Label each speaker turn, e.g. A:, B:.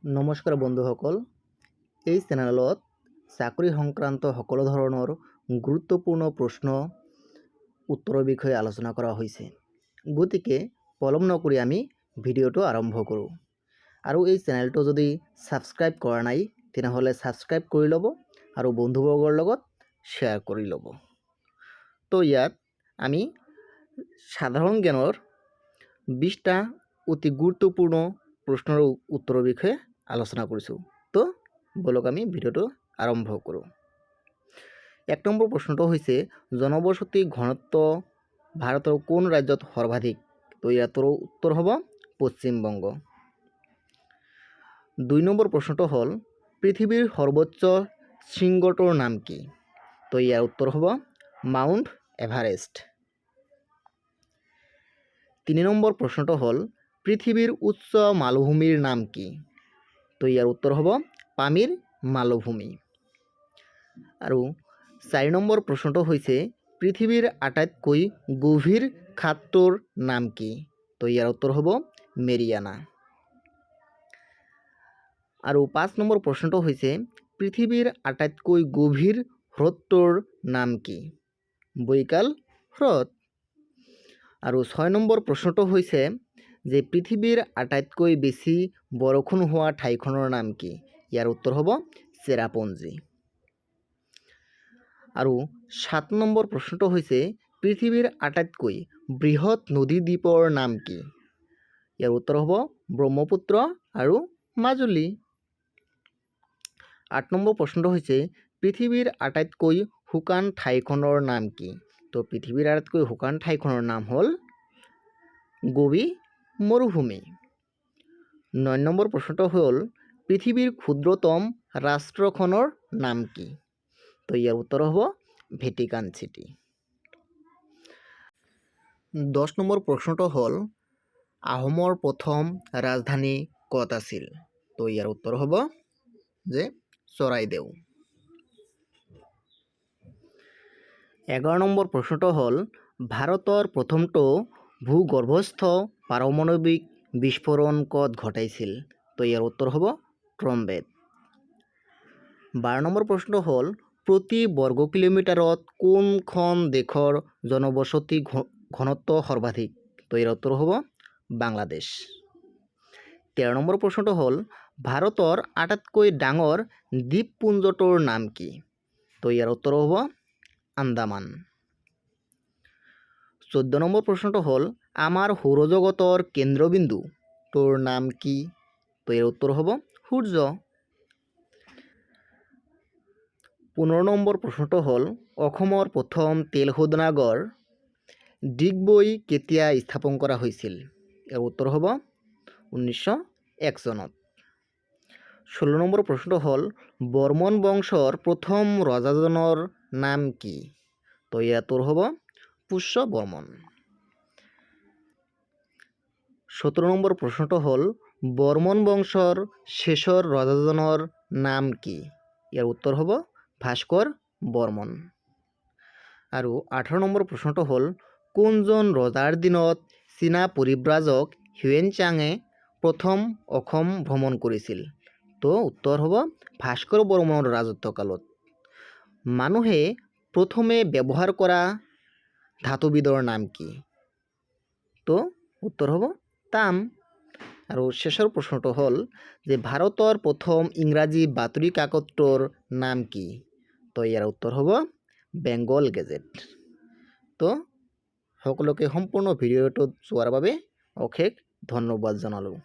A: নমস্কাৰ বন্ধুসকল, এই চেনেলত চাকৰি সংক্ৰান্ত সকলো ধৰণৰ গুৰুত্বপূৰ্ণ প্ৰশ্ন উত্তৰৰ বিষয়ে আলোচনা কৰা হৈছে। গতিকে পলম নকৰি আমি ভিডিঅ'টো আৰম্ভ কৰোঁ। আৰু এই চেনেলটো যদি ছাবস্ক্ৰাইব কৰা নাই, তেনেহ'লে ছাবস্ক্ৰাইব কৰি ল'ব আৰু বন্ধুবৰ্গৰ লগত শ্বেয়াৰ কৰি ল'ব। তো ইয়াত আমি সাধাৰণ জ্ঞানৰ 20টা অতি গুৰুত্বপূৰ্ণ প্ৰশ্নৰ উত্তৰৰ বিষয়ে আলোচনা কৰিছোঁ। তো ব'লক, আমি ভিডিঅ'টো আৰম্ভ কৰোঁ। 1 নম্বৰ প্ৰশ্নটো হৈছে, জনবসতি ঘনত্ব ভাৰতৰ কোন ৰাজ্যত সৰ্বাধিক? তো ইয়াৰ উত্তৰ হ'ব পশ্চিমবংগ। 2 নম্বৰ প্ৰশ্নটো হ'ল, পৃথিৱীৰ সৰ্বোচ্চ শৃংগটোৰ নাম কি? তো ইয়াৰ উত্তৰ হ'ব মাউণ্ট এভাৰেষ্ট। 3 নম্বৰ প্ৰশ্নটো হ'ল, পৃথিৱীৰ উচ্চ মালভূমিৰ নাম কি? তো ইয়াৰ উত্তৰ হ'ব পামিৰ মালভূমি। আৰু 4 নম্বৰ প্ৰশ্নটো হৈছে, পৃথিৱীৰ আটাইতকৈ গভীৰ খাতটোৰ নাম কি? তো ইয়াৰ উত্তৰ হ'ব মেৰিয়ানা। আৰু 5 নম্বৰ প্ৰশ্নটো হৈছে, পৃথিৱীৰ আটাইতকৈ গভীৰ হ্ৰদটোৰ নাম কি? বৈকাল হ্ৰদ। আৰু 6 নম্বৰ প্ৰশ্নটো হৈছে যে পৃথিৱীৰ আটাইতকৈ বেছি বৰষুণ হোৱা ঠাইখনৰ নাম কি? ইয়াৰ উত্তৰ হ'ব চেৰাপুঞ্জী। আৰু 7 নম্বৰ প্ৰশ্নটো হৈছে, পৃথিৱীৰ আটাইতকৈ বৃহৎ নদী দ্বীপৰ নাম কি? ইয়াৰ উত্তৰ হ'ব ব্ৰহ্মপুত্ৰ আৰু মাজুলী। 8 নম্বৰ প্ৰশ্নটো হৈছে, পৃথিৱীৰ আটাইতকৈ শুকান ঠাইখনৰ নাম কি? তো পৃথিৱীৰ আটাইতকৈ শুকান ঠাইখনৰ নাম হ'ল গোবি মৰুভূমি। 9 নম্বৰ প্ৰশ্নটো হ'ল, পৃথিৱীৰ ক্ষুদ্ৰতম ৰাষ্ট্ৰখনৰ নাম কি? তো ইয়াৰ উত্তৰ হ'ব ভেটিকান চিটি। 10 নম্বৰ প্ৰশ্নটো হ'ল, আহোমৰ প্ৰথম ৰাজধানী ক'ত আছিল? তো ইয়াৰ উত্তৰ হ'ব যে চৰাইদেউ। 11 নম্বৰ প্ৰশ্নটো হ'ল, ভাৰতৰ প্ৰথমটো ভূগৰ্ভস্থ পাৰমাণৱিক বিস্ফোৰণ ক'ত ঘটাইছিল? তো ইয়াৰ উত্তৰ হ'ব ট্ৰম্বেত। 12 নম্বৰ প্ৰশ্নটো হ'ল, প্ৰতি বৰ্গ কিলোমিটাৰত কোনখন দেশৰ জনবসতি ঘনত্ব সৰ্বাধিক? তো ইয়াৰ উত্তৰ হ'ব বাংলাদেশ। 13 নম্বৰ প্ৰশ্নটো হ'ল, ভাৰতৰ আটাইতকৈ ডাঙৰ দ্বীপপুঞ্জটোৰ নাম কি? তো ইয়াৰ উত্তৰ হ'ব আন্দামান। 14 নম্বৰ প্ৰশ্নটো হ'ল, আমাৰ সৌৰজগতৰ কেন্দ্ৰবিন্দুটোৰ নাম কি? তো ইয়াৰ উত্তৰ হ'ব সূৰ্য। 15 নম্বৰ প্ৰশ্নটো হ'ল, অসমৰ প্ৰথম তেল শোধনাগাৰ ডিগবৈ কেতিয়া স্থাপন কৰা হৈছিল? ইয়াৰ উত্তৰ হ'ব 1901 চনত। 16 নম্বৰ প্ৰশ্নটো হ'ল, বৰ্মন বংশৰ প্ৰথম ৰজাজনৰ নাম কি? তো ইয়াৰ উত্তৰ হ'ব পুষ্য বৰ্মন। 17 নম্বৰ প্ৰশ্নটো হ'ল, বৰ্মন বংশৰ শেষৰ ৰজাজনৰ নাম কি? ইয়াৰ উত্তৰ হ'ব ভাস্কৰ বৰ্মন। আৰু 18 নম্বৰ প্ৰশ্নটো হ'ল, কোনজন ৰজাৰ দিনত চীনা পৰিব্ৰাজক হিউৱেন চাঙে প্ৰথম অসম ভ্ৰমণ কৰিছিল? তো উত্তৰ হ'ব ভাস্কৰ বৰ্মনৰ ৰাজত্বকালত। মানুহে প্ৰথমে ব্যৱহাৰ কৰা ধাতুবিধৰ নাম কি? তো উত্তৰ হ'ব তাম। আৰু শেষৰ প্ৰশ্নটো হ'ল যে ভাৰতৰ প্ৰথম ইংৰাজী বাতৰি কাকতটোৰ নাম কি? তো ইয়াৰ উত্তৰ হ'ব বেংগল গেজেট। তো সকলোকে সম্পূৰ্ণ ভিডিঅ'টো চোৱাৰ বাবে অশেষ ধন্যবাদ জনালোঁ।